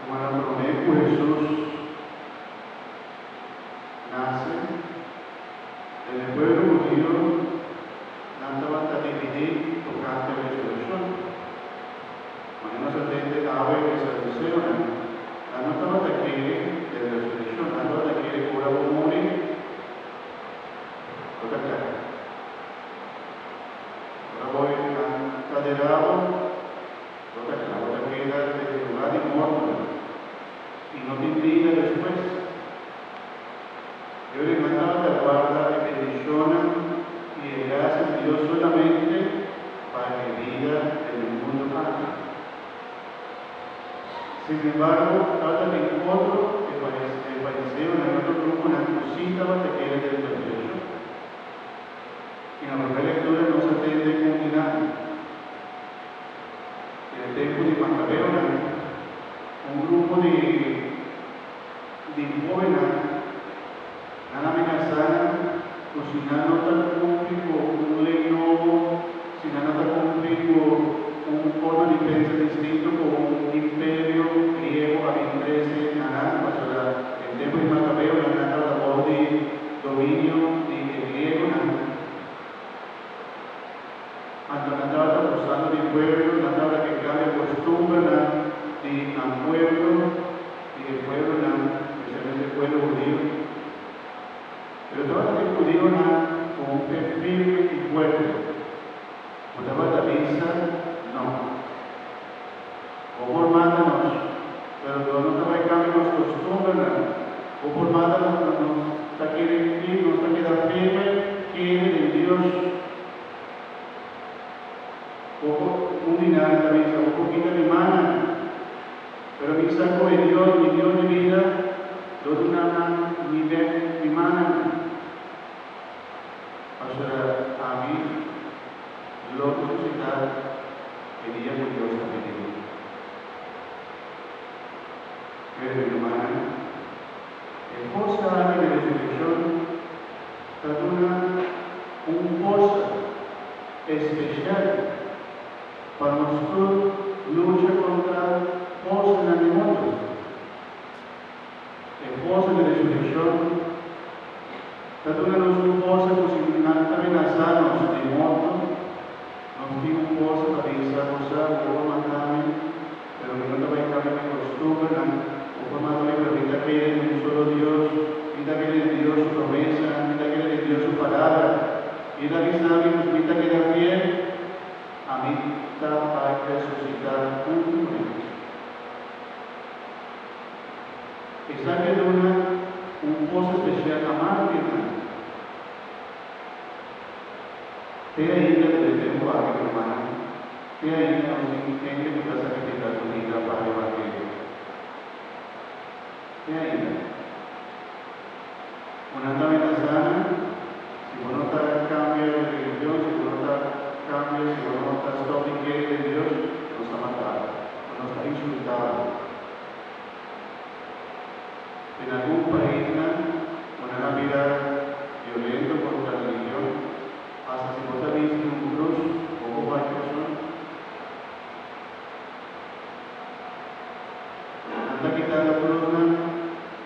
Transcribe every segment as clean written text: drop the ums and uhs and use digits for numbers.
Rumannan, promé ku Hesus nase, den e pueblo hudiu nan tabata dividí tokante resurekshon. Manera nos a tende awe e saduseonan, nan no tabata kere den resurekshon, nan tabata kere ku ora bo muri, bo ta kla. Ora bo ta derá bo, bo ta kla, bo ta keda den e lugá di mortonan i no tin bida despues. E ora nan tabata guarda e bendishonnan i e grasia di Dios solamente pa e bida den e mundu aki. Sin embargo, tabata tin otro e fariseonan i otro gruponan ku sí tabata kere den resurekshon. I na promé lektura nos a tende un di nan. Den e tempu di Makabeonan, un grupo di di hóbennan nan a menasá nan ku si nan no ta kumpli ku un lei nobo, si nan no ta kumpli ku un forma di pensa distinto ku un imperio griego a bin trese na nan, pasobra den tempu di Makabeonan nan tabata bou di dominio di e griegonan. Anto nan tabata abusando di pueblo, nan tabata ke kambia kostumbernan di nan pueblo, di e pueblonan, spesialmente e pueblo hudiu. Pero tabata tin hudionan ku un fe firme i fuerte, ku tabata bisa, No. Bo por mata nos, pero Dios no ta bai kambia nos kostumbernan. Bo por mata nos, pero nos ta kere firme, nos ta keda firme kere den Dios. Bo por, un di nan ta bisa, bo por kita mi mannan, pero mi sa ku e Dios, mi Dios di bida, lo duna nan mi bek mi mannan. Pasobra ami lo resusitá e dia ku Dios ta bini. Pero mi rumannan, e forsa aki di resurekshon ta duna un forsa espesial pa nos tur lucha kontra forsanan di mundu. E forsa di resurekshon ta duna nos un forsa ku si nan ta menasá nos di morto, nos tin un forsa pa bisa, Bo sa, bo por mata mi, pero mi no ta bai kambia mi kostumbernan. Bo por mata mi, pero mi ta kere den un solo Dios. Mi ta kere den Dios su promesanan. Mi ta kere den Dios su Palabra. I el a bisa mi ku si mi ta keda fiel, ami ta bai resusitá huntu ku ne. Esaki a duna un forsa spesial na mártirnan. Te ainda den e tempu aki, mi rumannan, te ainda nos tin hende ku ta sakrifiká su bida pa evangelio. Te ainda. Ku nan ta menasá nan, si bo no ta kambia di religion, si bo no ta kambia, si bo no ta stòp di kere den Dios, nos ta matá bo, o nos ta insultá bo. Den algun paisnan ku nan a bira violento kontra religion, asta si bo ta bisti un krus, bo por bai prison. Nan ta kitando krusnan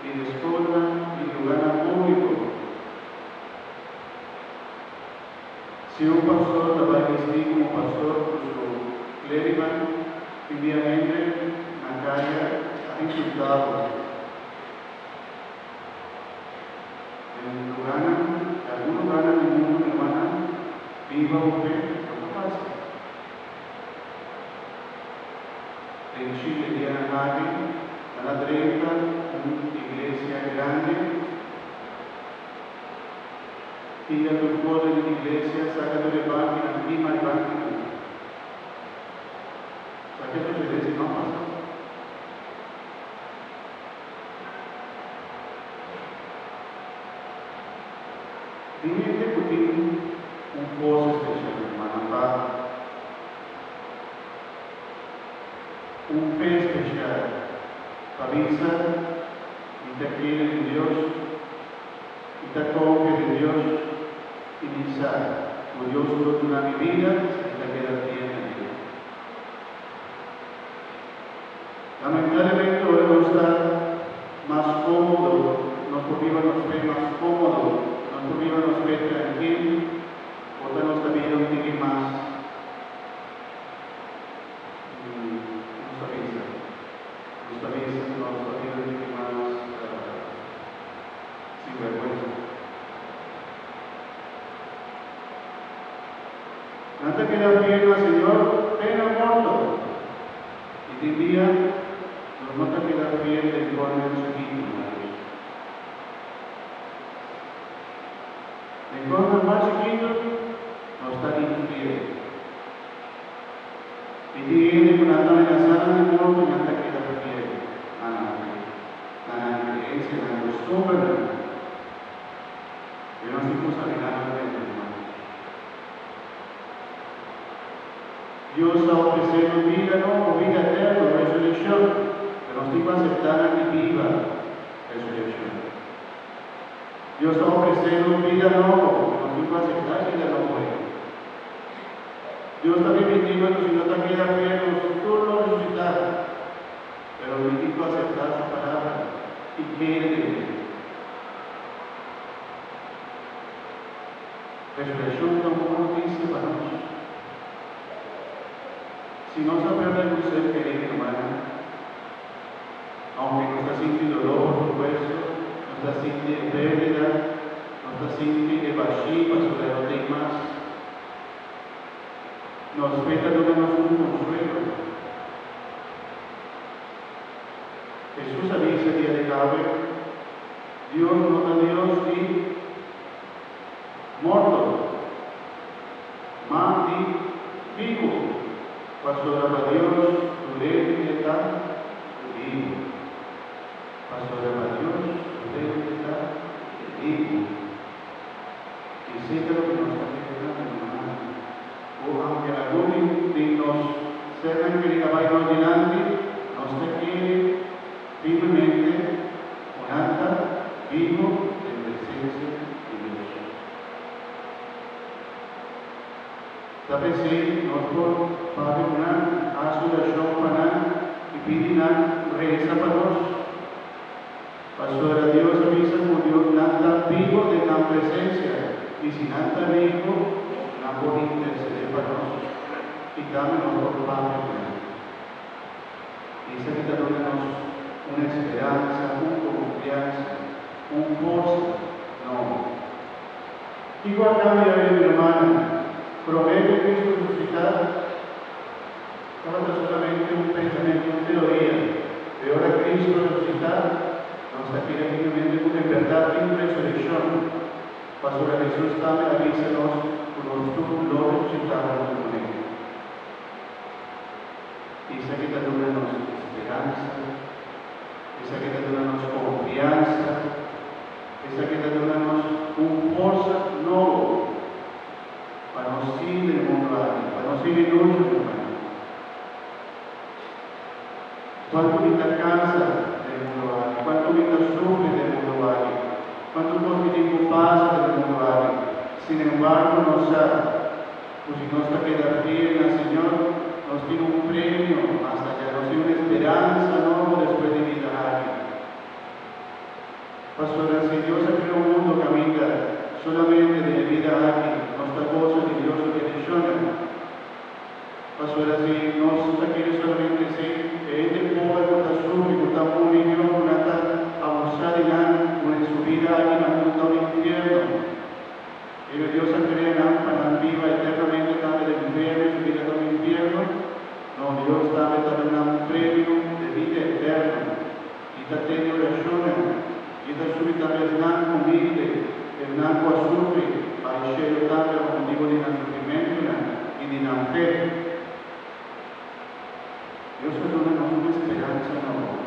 di e skolnan i lugánan públiko. Si un pastor ta bai bistí komo pastor ku su klerigan, tin dia hende na kaya ta insultá bo. Den lugánan, den algun lugánan di mundu, mi rumannan, biba bo fe no ta fásil. Den Chile dianan aki, nan a drenta un iglesia grandi. Tira tur kos den iglesia, saka tur e bankinan, kima e bankinan. Sa ke sucede si no pasa? Tin hende ku tin un kos especial, mi hermana, pa un fe especial, pa bisa, Mi ta kere den Dios. Mi ta konfia den Dios i mi sa ku Dios lo duna mi bida si mi ta keda fiel na dje. Lamentablemente, ora nos ta mas kómodo, nos por biba nos fe mas kómodo, nos por biba nos fe trankil, por ta nos ta bira un tiki mas, nos ta bisa, nos ta bisa ku nos ta bira un tiki mas sinbèrgwensa. Nan ta keda fiel na Señor te na morto. I tin dia nos no ta keda fiel den kòrnan chikitu na Dios. Den kòrnan mas chikitu nos ta infiel. I tin hende ku nan ta menasá nan di morto i nan ta keda fiel na nan fe, na nan kreensia, nan kustumbernan. Pero nos tin ku saminá nos mes, ruman. Dios a ofresé nos bida nobo, bida eterno, resurekshon, pero nos tin ku aseptá nan di biba resurekshon. Dios a ofresé nos bida nobo, pero nos tin ku aseptá e bida nobo ei. Dios ta permití nos ku si no ta keda fiel nos tur lo resusitá, pero mi tin ku aseptá su palabra i kere den dje. Resurekshon ta un bon notisia pa nos. Si nos a pèrdè algun ser kerí, hermana, aunke nos ta sinti doló, por supuesto, nos ta sinti e pèrdida, nos ta sinti e bashí pasobra e no t'ei mas, nos fe ta duna nos un konsuelo. Hesus a bisa dia di awe, Dios no ta Dios di morto, ma di bibu, pasobra pa Dios tur hende ta bibu. Pasobra pa Dios tur hende ta bibu. Esei ta loke nos ta kere tambe, rumannan, ku aunke algun di nos sernan keri a bai nos dilanti, nos ta kere firmemente ku nan ta bibu den presensia di Dios. Ta p'esei nos por papia ku nan, hasi orashon pa nan i pidi nan resa pa nos. Pasobra Dios a bisa ku Dios nan ta bibu den nan presensia, i si nan ta bibu, nan por intersedé pa nos, i tambe nos por papia ku nan. I esaki ta duna nos un esperansa, un konfiansa, un forsa nobo. Kiko a kambia bida di rumannan promé ku Kristu resusitá? Tabata solamente un pensamentu, un teoria. Pero ora Kristu resusitá, nos ta kere firmemente ku en bèrdat tin un resurekshon. Pasobra Hesus tambe a bisa nos ku nos tur lo resusitá huntu kuné. Esaki ta duna nos speransa, esaki ta duna nos konfiansa, esaki ta duna nos un forsa nobo pa nos sigui den e mundu aki, pa nos sigui lucha, mi hermano. Kuantu mi ta kansa den e mundu aki, kuantu mi ta sufri den e mundu aki, kuantu kos mi tin ku pasa den e mundu aki, sinembargo nos sa ku si nos ta keda fiel na Señor, nos tin un premio mas allá, nos tin un esperansa nobo despues di bida aki. Pasobra si Dios a krea un mundu kaminda solamente den e bida aki nos ta gosa di Dios su bendishonnan, pasobra si nos ta kere solamente esei, e hende pober ku ta sufri, ku ta muri yòn, ku nan ta abusá di nan, ku den su bida aki nan mundu ta un infierno. Pero Dios a krea nan pa nan biba eternamente tambe den infierno i su bida ta un infierno? No, Dios tambe ta duna un premio de bida eterno. I ta tende orashonnan, i ta subi tambe esnan humilde, esnan ku a sufri bai shelu tambe pa motibu di nan sufrimentunan i di nan fe. Dios ta duna nos un speransa nobo.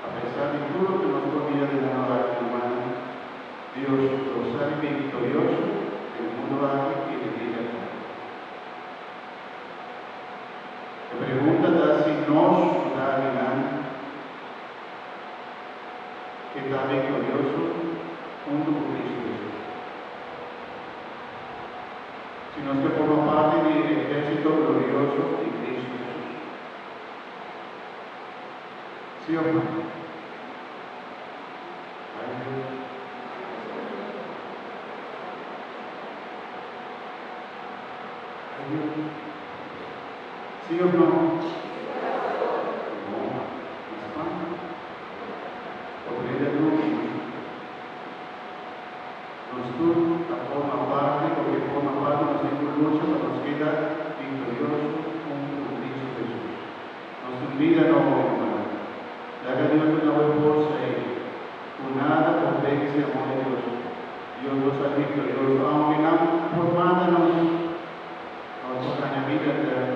Apesar di tur loke nos por mira den nan ora aki, rumannan, Dios lo sali viktorioso den mundu aki i den bida eterno. E pregunta ta si nos ku ta akinan ke ta viktorioso huntu ku Kristu Hesus. Si nos ke forma parti di e ehérsito glorioso di Kristu Hesus. ¿Sí o no? Ay, Dios. Ay, Dios. ¿Sí o no? No, no spanta. Otro dia nos tur ta forma parti, porque forma parti, nos tin ku lucha pa nos keda viktorioso huntu ku Kristu Hesus. Nos tin bida nobo, rumannan. Laga Dios duna bo e forsa ei, ku nada por vense amor di Dios. Dios lo sali viktorioso, aunke nan por mata nos, nos por haña bida eterno.